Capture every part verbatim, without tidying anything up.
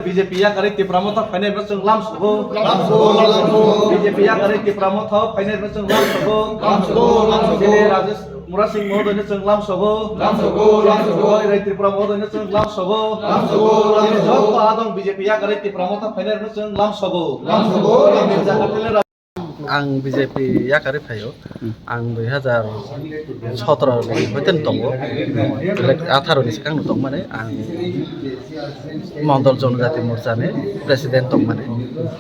B J P yakarwi Tipra Motha phainai no chwng lam sogo. Lam sogo, lam sogo. B J P yakarwi Tipra Motha phainai no chwng lam sogo. Lam sogo, lam sogo. Chini Rajesh Murasing Mohodoino chwng lam sogo. Lam sogo, lam sogo. Rai Tripura Mohodoino chwng lam sogo. Lam sogo, lam sogo. Chini joto adong B J P yakarwi Tipra Motha phainai no chwng lam sogo. Lam sogo, lam sogo. Ang B J P yakarwi phaio. Ang dui hazar sotoro ni hoite tongo. Atharo ni swkang no tongmani ang Mondol Jonojati Morcha ni president tongmani.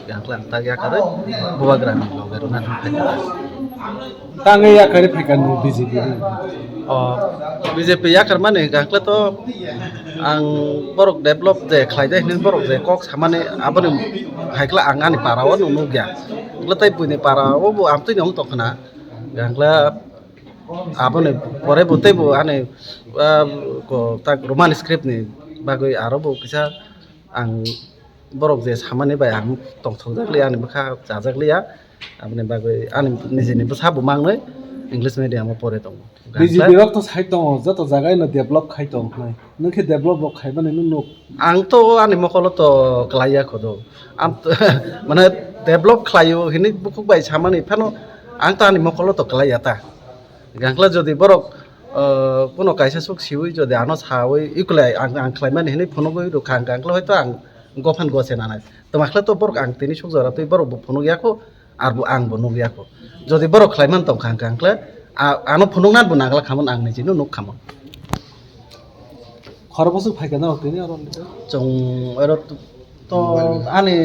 Yang klang tak yakarwi Bubagra ni loge rwna phai. Tangwi yakarwi phaikha no B J P ni. O B J P yakarmani hwnkha khle to ang borok develop je khlai de hinwi borok je kok samani aboni hai khle ang ani para o nukya. Hwnkhe tei buini para o bo amtwino wng tongkha na. Hwnkhe aboni pore bo tei bo ani, ah, ko tak Roman script ni bagwi aro bo kisa ang borok je samani bai ang tongthokjak liya, ani bwkha chajak liya. Aboni bagwi ani nijini bwsa bo mangnwi English medium o pore tongo. B J P rok to sai tongo, joto jaga ino develop khai tong khnai. Nwng khe develop rok khaimani nwng nuk. Ang to ani mokolo to klaiya khodo. Am to, mane develop khlaio hinwi bukhuk bai samani phano ang to ani mokolo to klaiya ta. Gangkla jodi borok, uh, kuno kaisa suk siwi jodi ano sawi ikulai ang, ang khlaimani hinwi phunugwi rwkha hwnkha hwnkhe hoito ang gophan gose nanai. Twma khle to borok ang tini suk jora twi borok bo phunuk yakho. Arbo ang bo nukya kho. Jodi borok khlaiman tongkha hwnkha hwnkhe, a-, ano phunukna bo nangla khamon ang nijino nuk khamon. Khoro bwswk phaikha norok tini oro? Chwng oro to, to ani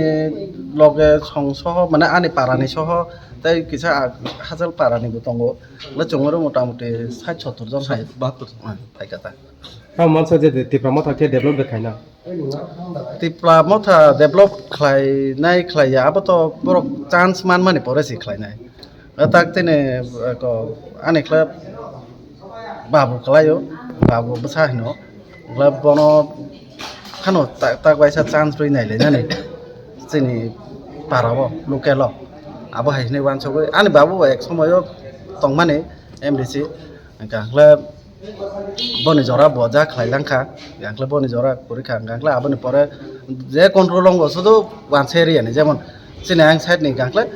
loge song soho, mane ani parani soho, tei kisa a-, hachal parani bo tongo. Le chwng oro motamuti sait sottor jon hai. Bahattor. Ah, phaikha ta. Tamo mansa je Tipra Motha khe develop de khaina. Tipra Motha develop khlainai khlaiya, abo to borok chance manmani pore se khlainai. Tak tini, eh, ko, ani khlai babu khlaio, babu bwsa hino. Khlai bono phano tak, tak baisa chance rwi nai le nani. Chini para o, local o. Abo hai hwnwi uansugwi. Ani babu bo ek somoyo tongmani M D C. Hwnkha khlai boni jora bo ja khlai langkha, hwnkha khlai boni jora kwrwi kha, hwnkha khlai aboni pore je control wngo sudu wanse area ni, jemon chini ang side ni hwnkha khlai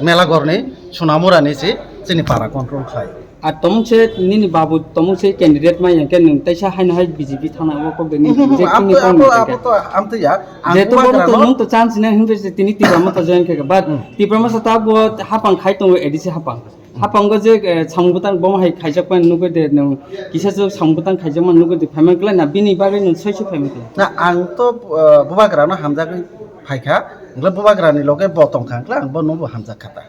Melagor ni Sonamura ni si chini para control khlai. Ar tomung se nini babu tomung se candidate mai yang khe nwng teisa haino hai B J P thana o kok de ni Mhm, je abo chini to, tong abo, ni abo to amtwi ya. Ang je to bubagra bono to no nwng to chance ne hwnbe se tini Tipra Motha join khe, but Hmm. Tipra Motha ta bo hapang khai tongo A D C hapang. Hapango je, eh, samung bwtang bomo hai khaijak mani nugwi de, nwng kisa se samung bwtang khaijak mani nugwi de, phaima kwlai na, bini bagwi nwng soi se phaima kwlai. Na, ang to, eh, bubagra no hamjagwi phaikha, hwnkhe bubagra ni loge bo tongkha, hwnkhe ang bono bo hamjak kha ta.